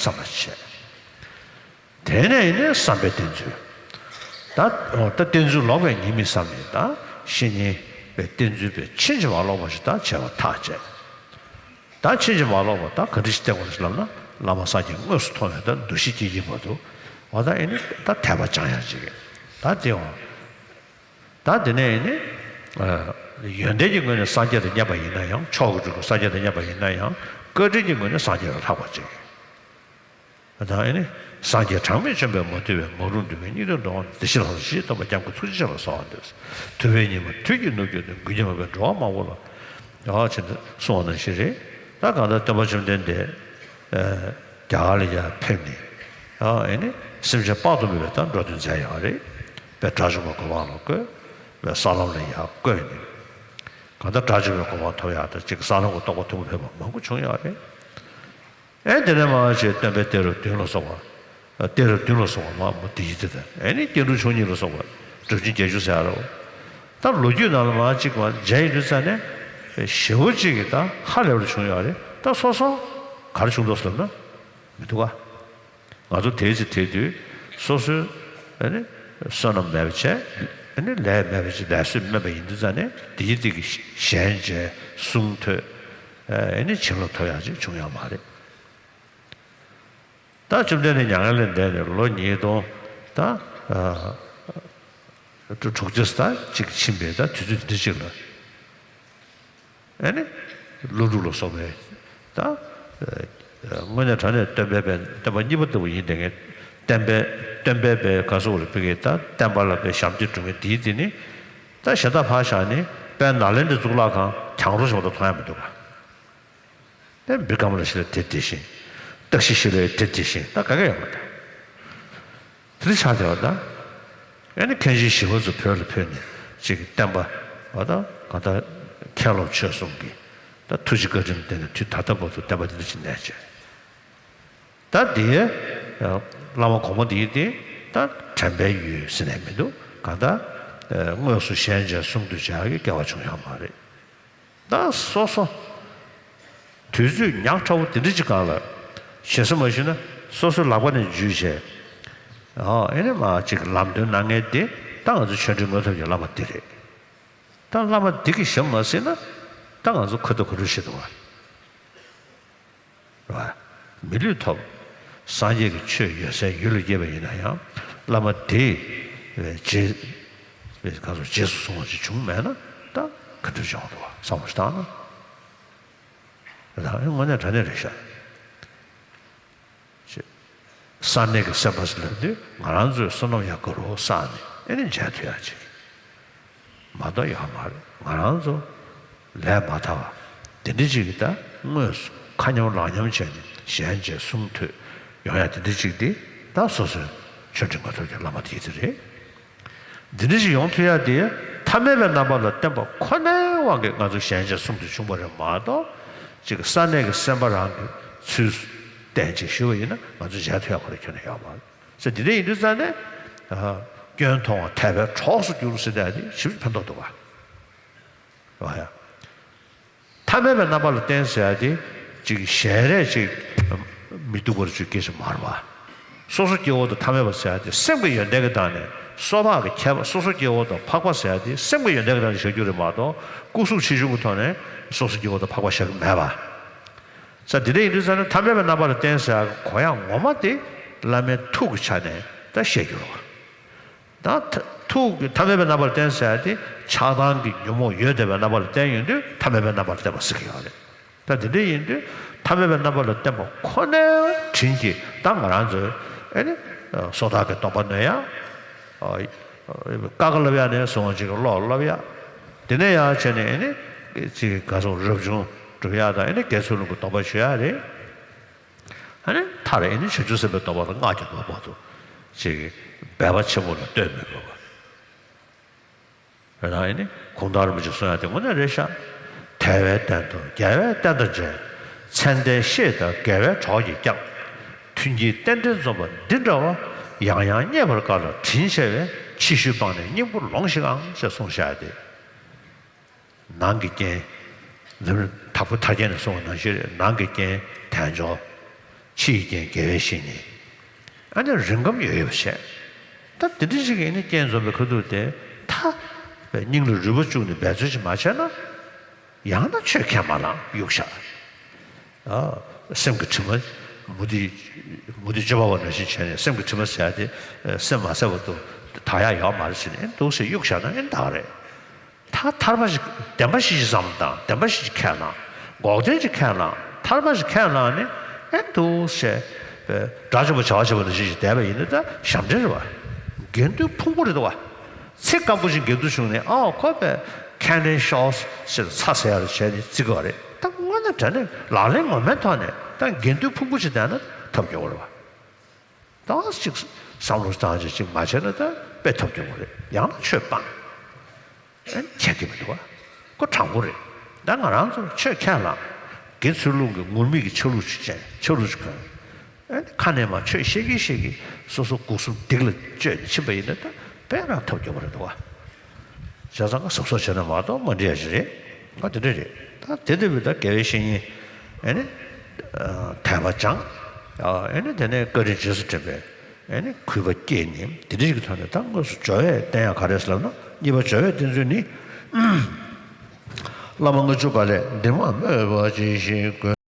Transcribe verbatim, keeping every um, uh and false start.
བསམ་པ་བྱས། དེ་ནས་ཡིན་ནས་བསམ་པའི་གཏན་ཚུལ། ད་ད་གཏན་ཚུལ་ལོག་པའི་ཉེས་དམིགས་བསམ་ནས། ད་བཤེས་གཉེན་པའི་བསྟེན་ཚུལ་པའི་ཕྱིན་ཅི་མ་ལོག་པ་ཞིག་ད་བྱས་པ་ཐག་བཅད། ད་ཕྱིན་ཅི་མ་ལོག་པ་ད་ག་འདྲ་ཞིག་བསྟེན་དགོས་ལབ་ན། བླ་མ་སངས་རྒྱས་དངོས་སུ་མཐོང་བའི་ད་འདུ་ཤེས་སྐྱེ་གི་བར་དུ། འོ་ད་ཨེ་ནི་ད་དད་པ་བཅང་ཡག་ཅིག་ད་དེ་འོ། ད་དེ་ནས་ཨེ་ནི་ཡོན་ཏན་གྱི་ངོས་ནས་སངས་རྒྱས་དང་མཉམ་པ་ཡིན་ན་ཡང་། མཆོག་གི་སྤྲུལ་སྐུ་སངས་རྒྱས་དང་མཉམ་པ་ཡིན་ན་ཡང་། བཀའ་དྲིན་གྱི་ངོས་ནས་སངས་རྒྱས་ལ་ལྷག་པ་ཅིག་ད་ཨེ་ནི། སངས་རྒྱས་གྲངས་མེད་བྱོན་པས་མ་ཐུལ་བའི། མ་རུངས་འདུལ་བའི་སྙིགས་དུས་འགྲོ་བ་མི། བདེ་གཤེགས་ལྷ་དང་ཞི་བྱེད་སྟོན་པ་ྋསྐྱབས་མགོན་ཐུགས་རྗེ་ཆེན་པོ་གསོལ་བ་འདེབས། ཐུབ་པའི་ཉི་མ་དུས་ཀྱིས་ནུབ་གྱུར་ཏེ། མགོན་ཁྱིམ་མ་བས་འགྲོ་བ་མང་པོ་ལ། ཡང་ཕྱིན་ཏེ་གསུངས་པ་ནང་བཞིན་རེད། ད་གང་ལྟར་སྟོན་པ་བཅོམ་ལྡན་འདས་རྒྱ་གར་ལ་ཡར་ཕེབས་ནས། ཨེ་ནི་སེམས་ཅན་དཔག་ཏུ་མེད་པའི་ད་འགྲོ་དོན་མཛད་ཡོད་རེད། དཔེ་དགྲ་བཅོམ་པའི་གོ་འཕང་ལ་བཀོད། དཔེ་ས་ལམ་ལ་ཡར་བཀོད་ནས། གང་ལྟར་དགྲ་བཅོམ་པའི་གོ་འཕང་ཐོབ་ཡག་དང་གཅིག་ས་ལམ་གྱི་རྟོགས་པ་ཐོབ་པའི་ཕེབས་པ་མང་པོ་བྱུང་ཡོད་རེད། ཨེ་དེ་ནས་མར་བྱས་སྟོན་པའི་གཏད་རབས་བདུན་ལ་སོགས་པ། གཏད་རབས་བདུན་ལ་སོགས་པ་མར་མོ་དེ་ཡི་དེ་དང་། ཨེ་ནི་སྐྱེ་འགྲོ་ཆུང་གཉིས་ལ་སོགས་པ་གྲུབ་ཆེན་བརྒྱད་ཅུ་ཟེར་ཡ་རོ། ད་ལོ་རྒྱུས་ནང་ལ་མར་གཅིག་མར་མཇལ་ཡོང་དུས་ཙ་ནས། ཞེ་པོ་ཅིག་གི་ད་ཧ་ལས་པ་བྱུང་ཡོད་རེད། ད་སོ་སོ་ག་རེ་བྱུང་འདུག་ཟེར་ན་མི་འདུག་ག་ང་ཚོ་དེའི་ཚེ་དེ་དུས་སོ་སོའི་ཨ་ནི་བསོད་ནམས་མེད་པ་བྱས། ཨ་ནི་ལས་མེད་པ་བྱས། ལས་བསོད་དམན་པ་ཡིན་དུས་ཙ་ནས་དེའི་སྟེང་གི་ཞལ་མཇལ་གསུང་ཐོས། ཨ་ནི་བྱིན་རླབས་ཐོབ་ཡག་ཅིག་བྱུང་ཡོད་མ་རེད། ད་བཅོམ་ལྡན་འདས་མྱ་ངན་ལས་འདས་ནས་ལོ་ཉིས་སྟོང་ད་དྲུག་ཅུ་ད་གཅིག་ཕྱིན་པའི་ད་དུས་ཚོད་འདི་གཅིག་ལ། ཨ་ནི་ཀླུ་སྒྲུབ་ལ་སོགས་པའི་ད་དངོས་གནས་དྲང་གནས་སྟོན་པའི་པའི་སྟོན་པ་གཉིས་པ་ལྟ་བུ་ཡིན། དེ་ངས་སྟོན་པའི་སྟོན་པའི་པའི་ག་སོགས་རེ་ཕུལ་གི། ད་བསྟན་པ་ལ་པའི་ཞབས་འདེགས་སྒྲུབ་མཁན་དེའི་དེ་ནི། ད་གཞན་དག་ཕར་བཞག་ནས་དཔལ་ནཱ་ལེནྡྲའི་གཙུག་ལག་ཁང་གྱང་རོ་ཞིག་མ་གཏོགས་མཐོང་ཡ་མི་འདུག་ག་དེ་བི་ཀ་མ་ལ་ཤི་ལའི་དེ་དེ་བཞིན། སྟག་ཤི་ཤི་ལའི་དེ་དེ་བཞིན། ད་ག་གེ་ཡོད་མ་རེད། དེ་འདྲ་ཆགས་བསྡད་པ་ད། ཨ་ནི་མཁན་ཆེན་ཞི་བ་འཚོ་བོད་ལ་ཕེབས་ནས་ཅིག་བསྟན་པ་བ་ད་ག་ད་མཁན་སློབ་ཆོས་གསུམ་གྱི་ད་ཐུགས་རྗེ་བཀའ་དྲིན་ལ་བརྟེན་ནས་དུས་ད་ལྟ་བར་དུ་བསྟན་པ་འདི་འདྲ་ཞིག་གནས་བྱས། ད་དེའི་བླ་མ་གོང་མ་འདིའི་དེ་ད་དྲན་པའི་ཡུལ་ཟེར་ནས་མི་འདུག་གང་ལྟར་དངོས་སུ་ཞལ་མཇལ་གསུང་ཐོས་བྱ་ཡག་གི་སྐལ་བ་བྱུང་ཡོད་མ་རེད། ད་སོ་སོ་དུས་ཚོད་ཉག་ཕྲ་བོ་དེ་འདྲ་ཅིག་སྒང་ལ་ཞེ་ས་མ་ཞུས་ན་སོ་སོའི་ལག་པ་ནས་འཇུས་བྱས། ཨ་ཨེ་ནས་མར་ཅིག་ལམ་སྟོན་གནང་མཁན་དེ་ད་ང་ཚོ་ཆོས་འབྲེལ་དངོས་ཐོབ་ཀྱི་བླ་མ་དེ་རེད། ད་བླ་མ་དེ་གི་ཞབས་མ་ཟིན་ན་ད་ང་ཚོ་ཁ་ཐུག་ག་འདྲ་ཞིག་འདུག་བ། རེད་བ། མི་ལུས་ཐོབ། སངས་རྒྱས་ཀྱི་ཆོས་ཡོད་སའི་ཡུལ་ལ་སྐྱེས་པ་ཡིན་ན་ཡང་། བླ་མ་དེས་རྗེས་ག་ཚོད་རྗེས་སུ་བཟུང་བ་ཞིག་བྱུང་མེད་ན་ད་ག་འདྲ་བྱུང་འདུག་བ། བསམ་བློ་ཞིག་བཏང་ན། ད་དངོས་གནས་དྲང་གནས་རེད་ཤག་ཅེས། བསགས་གནས་ཀྱི་སེམས་པ་ཟེར་ལབ་དུས་ང་རང་ཚོའི་བསོད་ནམས་ཡང་དགའ་རུ་བསགས་ནས་ཨེ་ནི་མཇལ་ཐུབ་ཡག་ཅིག་མ་གཏོགས་ཡོད་མ་རེད། ང་རང་ཚོ་ལས་མ་དག་པ་དེ་འདྲ་ཅིག་གིས་ད་དངོས་སུ་ཁ་མཉམ་ལག་མཉམ་བྱས་ནས་ཞལ་མཇལ་གསུང་ཐོས་ཡོང་ཡག་དེ་འདྲ་ཅིག་དེ་ད་སོ་སོའི་ཆོས་འབྲེལ་དངོས་ཐོབ་ཀྱི་བླ་མ་དེ་དེ་རེད། འདི་འདྲ་ཞིག་ཡོང་ཐུབ་ཡག་དེ་ཐ་མལ་པའི་རྣམ་པ་ལ་བརྟེན་པ་ཁོ་ནའི་དབང་གིས་ང་ཚོ་ཞལ་མཇལ་གསུང་ཐོས་བྱུང་བ་རེད་མ་གཏོགས། ཅིག་བསགས་གནས་ཀྱི་སེམས་པ་རང་གི་ཚུལ་བསྟན་ཅིག་ཞུ་བ་ཡིན་ན་ང་ཚོ་མཇལ་ཐུབ་ཡག་ཁོ་རང་ཁྱོན་ནས་ཡོད་མ་རེད། ཟེར་འདི་འདྲ་ཡིན་དུས་ཙང་ནས། ཨ། སྐྱོན་མཐོང་བ་དད་པའི་གྲོགས་སུ་འགྱུར་ཟེར་ཡག་དེ་ཞེ་པོ་ཕན་ཐོགས་འདུག་ག་རེད་བ་ཡ། ཐ་མལ་པའི་རྣམ་པ་ལ་བརྟེན་ཟེར་ཡག་དེ་ཅིག་ཞལ་རས་ཅིག་མི་སྡུག་པར་བརྗོད་སྐད་ཆ་མ་རེད་བ། སོ་སོ་སྐྱེ་བོ་དང་ཐ་མལ་པ་ཟེར་ཡག་དེ་སེམས་ཀྱི་ཡོན་ཏན་གྱི་སྟེང་ནས། སོ་ཕག་གི་ཁྱད་པར། སོ་སོ་སྐྱེ་བོ་དང་འཕགས་པ་ཟེར་ཡག་དེ་སེམས་ཀྱི་ཡོན་ཏན་གྱི་སྟེང་ནས་བཞག་རྒྱུ་རེད་མ་གཏོགས། སྐུ་གཟུགས་ཆེ་ཆུང་གི་ཐོག་ནས་སོ་སོ་སྐྱེ་བོ་དང་འཕགས་པ་བཞག་གི་མེད་པ། ས་དེ་འདྲ་ཡིན་དུས་ཙང་ནས་ཐ་མལ་པའི་རྣམ་པ་ལ་བརྟེན་ཟེར་ཡག་གོ་ཡག་ངོ་མ་དེ་བླ་མའི་ཐུགས་ཀྱི་ཆ་ནས་ད་བཤད་རྒྱུ་རེད་བ། ད་ཐ་ཐུགས་ཀྱི་ཐ་མལ་པའི་རྣམ་པར་བརྟེན་ཟེར་ཡག་དེ་ཆགས་སྡང་གི་ཉོན་མོངས་ཡོད་བསྡད་པའི་རྣམ་པ་ལ་བརྟེན་ཡོང་དུས་ཐ་མལ་པའི་རྣམ་པ་ལ་བརྟེན་པ་ཟེར་གྱི་ཡོད་རེད། ད་དེ་འདྲ་ཡིན་དུས་ཐ་མལ་པའི་རྣམ་པ་ལ་བརྟེན་པ་ཁོ་ནའི་དྲིན་གྱིས་ད་ང་རང་ཚོས་ཨེ་ནི་སོ་ཐར་གྱི་སྡོམ་པ་ནོན་ཡག་ཨ། ཀ་ཁ་བསླབ་ཡག་ནས་བཟུང་ཅིག་ཀློག་བསླབ་ཡག་དེ་ནས་ཡང་བྱས་ནས་ཨེ་ནི་ཅིག་ག་སོང་རབ་བྱུང་སྒྲུབ་ཡག་དང་། ཨེ་ནི་དགེ་ཚུལ་སློང་གི་སྡོམ་པ་ཞུ་ཡག་རེད། ཨ་ནི་མཐར་ཨེ་ནི་བྱང་ཆུབ་སེམས་དཔའི་སྡོམ་པ་དང་སྔགས་ཀྱི་སྡོམ་པ་དུ་ཅིག་འབད་པ་ཆེན་པོ་ལ་ལྟོས་མི་དགོས་པ། རེད་དང་། ཨེ་ནི་གུང་ཐང་རིན་པོ་ཆེས་གསུང་ཡག་དེ་དངོས་གནས་རེད་ཤག་དལ་བའི་སྟན་དང་རྒྱལ་བའི་བསྟན་དང་འགྲན། མཚན་ལྡན་བཤེས་དང་དགེ་བའི་གྲོགས་ཀྱིས་ཀྱང་། མཐུན་རྐྱེན་རྟེན་འབྲེལ་འཛོམས་པ་འདི་འདྲ་བ། ཡང་ཡང་རྙེད་པར་དཀའ་ལ་དྲིན་ཆེ་བས། ཕྱི་བཤོལ་སྤངས་ནས་སྙིང་པོར་ལོངས་ཤིག་ཨང་ཞེས་གསུངས་བཞག་སྟེ། ནང་གི་རྐྱེན། དྭགས་པོ་ཐར་རྒྱན་ནས་གསུངས་པ་ནང་བཞིན་རེད། ནང་གི་རྐྱེན་དལ་འབྱོར། ཕྱི་ཡི་རྐྱེན་དགེ་བའི་བཤེས་གཉེན། ཨ་ནི་རིང་སྐམ་ཡོད་ཡོད་བྱས། ད་དེ་འདྲ་ཞིག་ཡིན་ན་རྐྱེན་འཛོམས་པའི་ཁ་ཐུག་དེ་ཐ་བའི་སྙིང་ལ་རུས་པ་བཅུག་ནས་འབད་རྩོལ་ཞིག་མ་བྱས་ན། ཡང་ན་ཆོས་ཁས་མ་བླངས་གཡུག་བཞག་ཨ། སེམས་ཀྱི་དྲི་མ། མུ་ཏིག་མུ་ཏིག་བཅུ་པ་བ་ནང་བཞིན་བྱས་ནས་སེམས་ཀྱི་དྲི་མ་ཟེར་ཡ་དེ། སེམས་མ་ཟད་བར་དུ་དག་ཡ་ཡོད་མ་རེད་ཟེར་ནས་ཨེ་འདུག་སེ་གཡུག་བཞག་ན་ཨེ་འདག་རེད། ད་ཐར་པ་ཞིག་བདེན་པ་ཞིག་ཅིག་བསམ་བློ་བཏང་། བདེན་པ་ཞིག་ཅིག་ཁས་བླངས། འགོག་བདེན་ཅིག་ཁས་བླངས། ཐར་པ་ཞིག་ཁས་བླངས་ནས་ཨེ་འདུག་སེ་དགྲ་བཅོམ་པ་བྱ་བ་བྱེད་པ་ནང་བཞིན་ཞིག་བསྡད་པ་ཡིན་ན་ད་ཞབས་འདྲེན་རེད་བ། དགེ་འདུན་ཕུང་པོ་རེད་དོ་བ། ཚེ་སྐབས་ཀྱི་དགེ་འདུན་བྱུང་ནས་ཨ་ཁོ་པས་ཁས་ལེན་ཤོག་ཟེར་ཚ་ཟེར་ཡ་རེ་བྱས་ནས་བརྩི་དགོས་རེད། ད་དངོས་གནས་དྲང་གནས་ལག་ལེན་ངོ་མའི་ཐོག་ནས་ད་དགེ་འདུན་ཕུང་པོ་ཞིག་བསྡད་ན་ཐབས་སྐྱོ་བོ་རེད་བ། ད་ཅིག་བསམ་བློ་བཏང་ཅིག་ཅིག་མ་བྱས་ན་ད་དཔེ་ཐབས་སྐྱོ་བོ་རེད། ཡང་ན་ཆོས་སྤངས། ཨེ་བྱེད་ཀྱི་མི་འདུག་བ། ཁོ་དྲང་པོ་རེད། ད་ང་རང་ཚོ་ཆོས་ཁས་བླངས། དགེ་ཚུལ་སློང་གི་ངུར་སྨྲིག་གི་ཆ་ལུགས་ཤིག་བྱས། ཆ་ལུགས་ཤིག་གོན། ཨེ་ཁ་ནས་མར་ཆོས་བཤད་ཀྱིན་བཤད་ཀྱིན་སོ་སོ་སྒོ་གསུམ་སྡིག་ལ་སྤྱོད་ནས་ཕྱིན་པ་ཡིན་ན་ད་དཔེ་རང་ཐབས་སྐྱོ་བོ་རེད་འདུག་བ། བྱས་ཙང་ང་གཟབ་གཟབ་བྱས་ན་མ་གཏོགས་མ་འགྲིག་ཡ་ཞིག་རེད། ང་དེ་འདྲ་རེད། ད་དེ་ལྟ་བུའི་ད་དགེ་བའི་བཤེས་གཉེན། ཨེ་ནི། དད་པ་སྦྱངས། ཨེ་ནི་དེ་ནས་བཀའ་དྲིན་རྗེས་སུ་དྲན་པའི། ཨེ་ནི་གུས་པ་སྐྱེས་ནས་དེ་འདྲ་ཞིག་གི་ཐོག་ནས་ད་དངོས་སུ་སྦྱོར་བས་བསྟན་ཡག་ག་རེ་ཟེར་ལབ་ན། གཉིས་པ་སྦྱོར་བས་བསྟན་ཚུལ་ནི། བླ་མ་ལྔ་བཅུ་པ་ལས་འདི་མ་སྨོས་པ་ཇི་བཞིན་དགོས།